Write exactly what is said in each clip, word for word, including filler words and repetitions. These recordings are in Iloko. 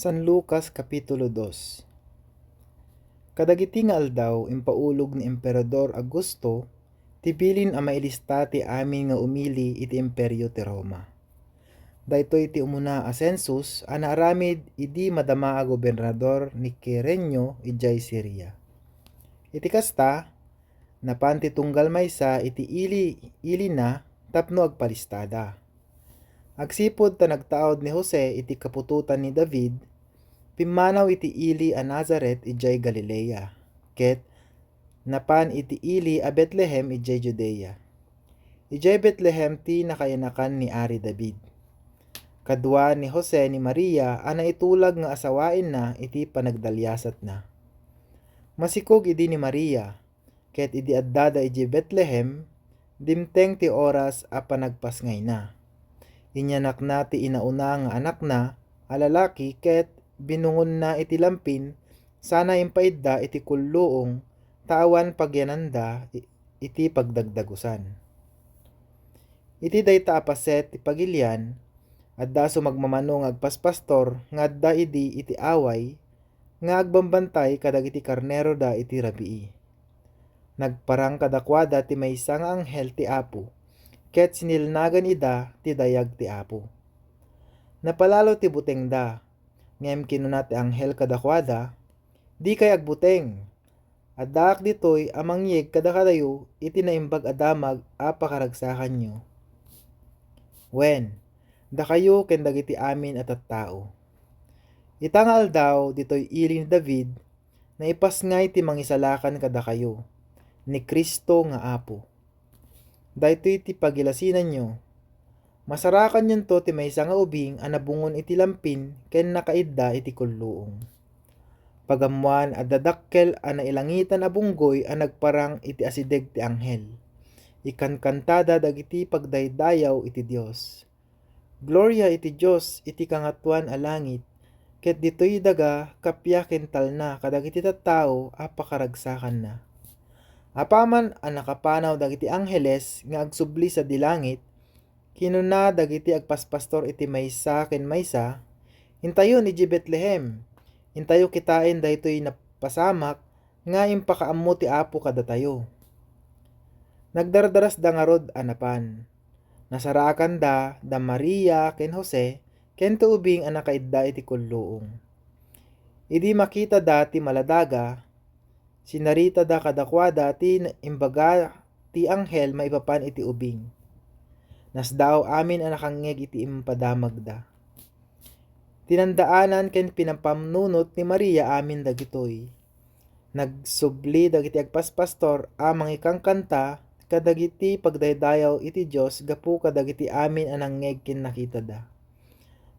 San Lucas, Kapitulo dos. Kadagiti nga aldaw, impaulog ni Emperador Augusto ti bilin a mailista ti amin nga umili iti Imperio ti Roma. Daytoy ti umuna a sensus a naaramid idi madama a gobernador ni Kirenio idiay Siria. Iti kasta, napan ti tunggal maysa iti ili-, ilina tapno agpalistada. Agsipud ta nagtaud ni Jose iti kaputotan ni David, pimmanaw iti ili a Nazaret idiay Galilea, ket napan iti ili a Betlehem idiay Judea. Idiay Betlehem ti nakainakan ni Ari David. Kadua ni Jose ni Maria a naitulag nga asawaenna iti panagdaliasatna. Masikog idi ni Maria, ket idi addada idiay Betlehem, dimteng ti oras a panagpasngayna. Inyanakna ti inauna nga anakna a lalaki ket binungonna iti lampin sana impaidda iti kulluong ta awan pagyananda i-, iti pagdagdagusan. Iti dayta a paset ti pagilian, adda sumagmamano nga agpaspastor nga adda idi iti away nga agbambantay kadagiti karneroda iti rabii. Nagparang kadakuada ti maysa nga anghel ti Apo, ket sinilnagan ida ti dayag ti Apo. Napalalo ti butengda, ngem kinuna ti anghel kadakuada, "Dikay agbuteng. Addaak ditoy a mangyeg kadakayo iti naimbag a damag a pakaragsakanyo. Wen, dakayo ken dagiti amin a tattao. Ita nga aldaw, ditoy ili ni David, naipasngay ti Mangisalakan kadakayo, ni Cristo nga Apo. Daytoy ti pagilasinanyo. Masarakanyonto ti maysa nga ubing a nabungon iti lampin ken nakaidda iti kulluong." Pagammoan, adda dakkel a nailangitan a bunggoy a nagparang iti asideg ti anghel. Ikankantada dagiti pagdaydayaw iti Dios. "Gloria iti Dios iti kangatoan a langit, ket ditoy daga kappia ken talna kadagiti tattao a pakaragsakanna." Apaman a nakapanaw dagiti angheles nga agsubli sadi langit, kinuna dagiti agpaspastor iti maysa ken maysa, "Intayon idiay Betlehem. Intayo kitaen daytoy napasamak nga impakaammo ti Apo kadatayo." Nagdardarasda ngarud a napan. Nasarakanda da Maria ken Jose ken ti ubing a nakaidda iti kulluong. Idi makitada ti maladaga, sinaritada kadakuada ti imbaga ti anghel maipapan iti ubing. Nasdaaw amin a nakangngeg iti impadamagda. Tinandaanan ken pinapamnunot ni Maria amin dagitoy. Nagsubli dagiti agpaspastor a mangikankanta kadagiti pagdaydayaw iti Dios gapu kadagiti amin a nangngeg ken nakitada.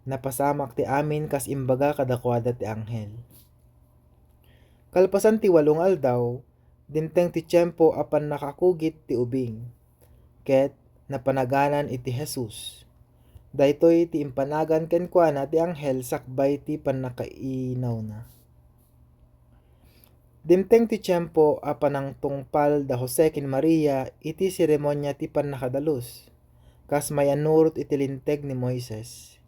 Napasamak ti amin kas imbaga kadakuada ti anghel. Kalpasan ti walo nga aldaw, dimteng ti tiempo a pannakakugit ti ubing, ket napanaganan iti Jesus. Daytoy ti impanagan kenkuana ti anghel sakbay ti pannakainawna. Dimteng ti tiempo a panangtungpal da Jose ken Maria iti seremonia ti pannakadalus, kas mayannurot iti Linteg ni Moises.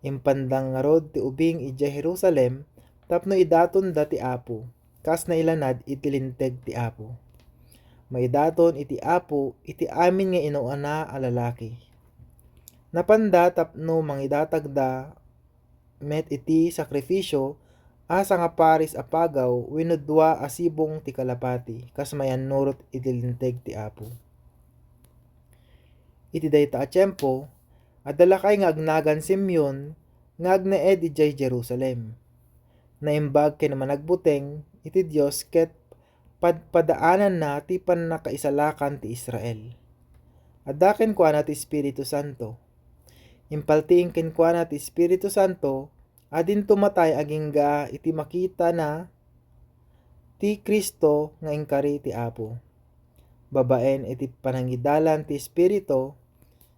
Impanda ngarud ti ubing idiay Jerusalem tapno idatonda ti Apo, kas nailanad iti Linteg ti Apo. Maidaton iti Apo iti amin nga innauna a lalaki. Napanda tapno mangidatagda met iti sakrifisio a sangaparis a pagaw wenno dua a sibong ti kalapati, kas mayannurot iti Linteg ti Apo. Iti dayta a tiempo, adda lakay nga agnagan Simeon nga agnaed idiay Jerusalem. Naimbag ken managbuteng iti Dios ket padpadaananna ti pannakaisalakan ti Israel. Adda kenkuana ti Espiritu Santo. Impaltiing kenkuana ti Espiritu Santo a dinto matay agingga iti makitana ti Cristo nga inkari ti Apo. Babaen iti panangidalan ti Espiritu,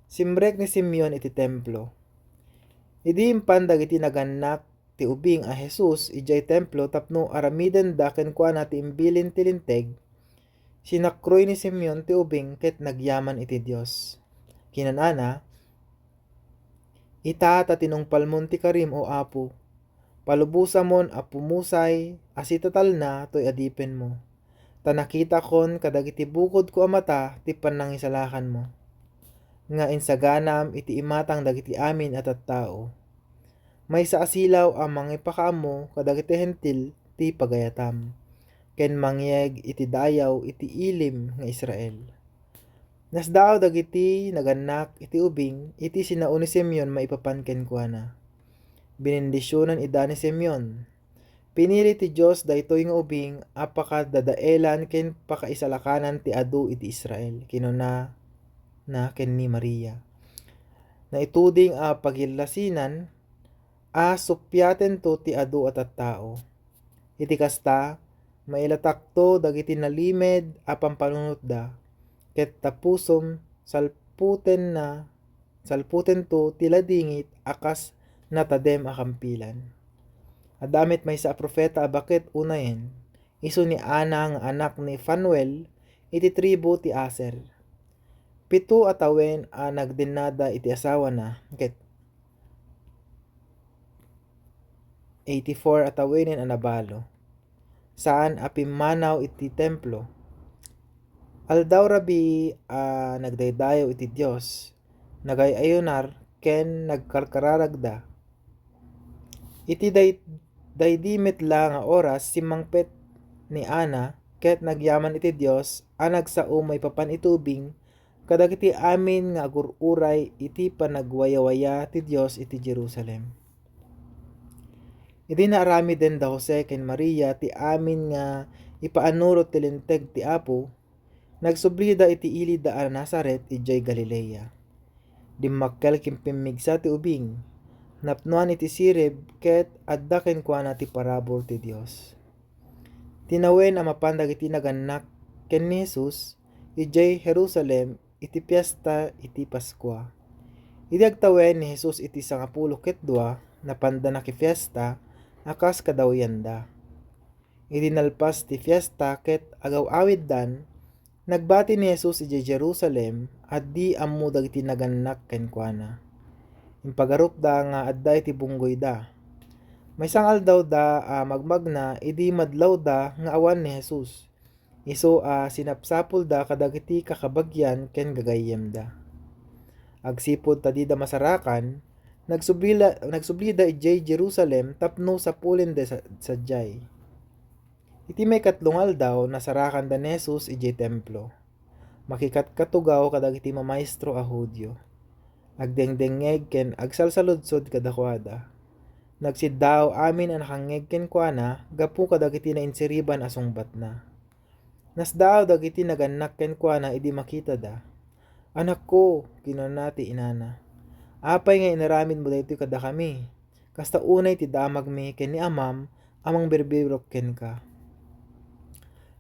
simrek ni Simeon iti templo. Idi impan dagiti nagannak ti ubing a Jesus idiay templo tapno aramidenda kenkuana ti imbilin ti Linteg, sinakroy ni Simeon ti ubing ket nagyaman iti Dios. Kinunana, "Ita ta tinungpalmon ti karim, O Apo. Palubosamon a pumusay a sitatalna toy adipenmo. Ta nakitakon kadagiti bukodko a mata ti pannangisalakanmo, nga insaganam iti imatang dagiti amin a tattao. Maysa a silaw a mangipakaammo kadagiti Hentil ti pagayatam, ken mangyeg iti dayaw iti ilim nga Israel. Nasdaaw dagiti nagannak iti ubing iti sinao ni Simeon maipapan kenkuana. Binindisionan ida ni Simeon. Pinili ti Dios daytoy nga ubing a pakadadaelan ken pakaisalakanan ti adu iti Israel, kinuna na ken ni Maria. Naituding a pagillasinan a suppiatento ti adu a tattao. Iti kasta, mailatakto dagiti nalimed a pampanunotda, ket ta pusom salputenna, salputento ti ladingit a kas natadem a kampilan. Adda met maysa a profeta a baket unayen, isu ni Ana nga anak ni Fanuel iti tribu ti Aser. Pito a tawen a nagdennada iti asawana, ket eighty-four a tawenen a nabalo. Saan a pimmanaw iti templo. Aldaw rabii a nagdaydayaw iti Dios, nagay-ayunar ken nagkarkararagda. Iti day-, daydi met la nga oras, simmangpet ni Ana ket nagyaman iti Dios a nagsao maipapan iti ubing kadagiti amin nga agur-uray iti panagwayawaya ti Dios iti Jerusalem. Idi naaramiden da Jose ken Maria ti amin nga ipaannurot ti Linteg ti Apo, nagsublida iti ilida a Nazaret idiay Galilea. Dimmakkel ken pimmigsa ti ubing, napnoan iti sirib ket adda kenkuana ti parabur ti Dios. Tinawen a mapan dagiti nagannak ken ni Jesus idiay Jerusalem iti piesta iti Paskua. Idi agtawen ni Jesus iti sangapulo ket dua, napanda nakifiesta a kas kadawyanda. Idi nalpas ti fiesta ket agaw-awiddan, nagbati ni Jesus idiay Jerusalem a di ammo dagiti nagannak kenkuana. Impagarupda nga adda iti bunggoyda. Maysa nga aldawda a magmagna idi madlawda nga awan ni Jesus. Isu a sinapsapulda kadagiti kakabagian ken gagayyemda. Agsipud ta dida masarakan, nagsublila-, nagsublida idiay Jerusalem tapno sapulenda sa-, sadiay. Iti maikatlo nga aldaw, nasarakanda ni Jesus idiay templo. Makikatkatugaw kadagiti mamaestro a Judio. Agdengdengngeg ken agsalsaludsod kadakuada. Nagsiddaw amin a nakangngeg kenkuana gapu kadagiti nainsiriban a sungbatna. Nasdaaw dagiti nagannak kenkuana idi makitada. "Anakko," kinuna ti inana, "apay nga inaramidmo daytoy kadakami? Kasta unay ti damagmi ken ni amam a mangbirbirok kenka."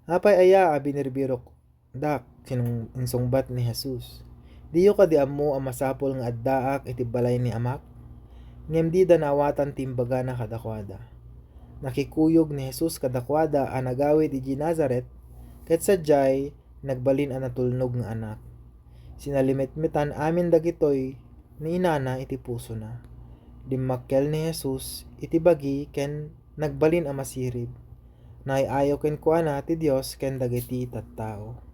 "Apay aya a binirbirokdak?" sinung-, insungbat ni Jesus. "Diyo kadi ammo a masapul nga addaak iti balay ni Amak?" Ngem dida naawatan ti imbagana kadakuada. Nakikuyog ni Jesus kadakuada a nagawid idiay Nazaret, ket sadiay, nagbalin a natulnog nga anak. Sinalimetmetan amin dagitoy ni inana iti pusona. Dimmakkel ni Jesus iti bagi ken nagbalin a masirib. Naay-ayo kenkuana ti Dios ken dagiti tattao.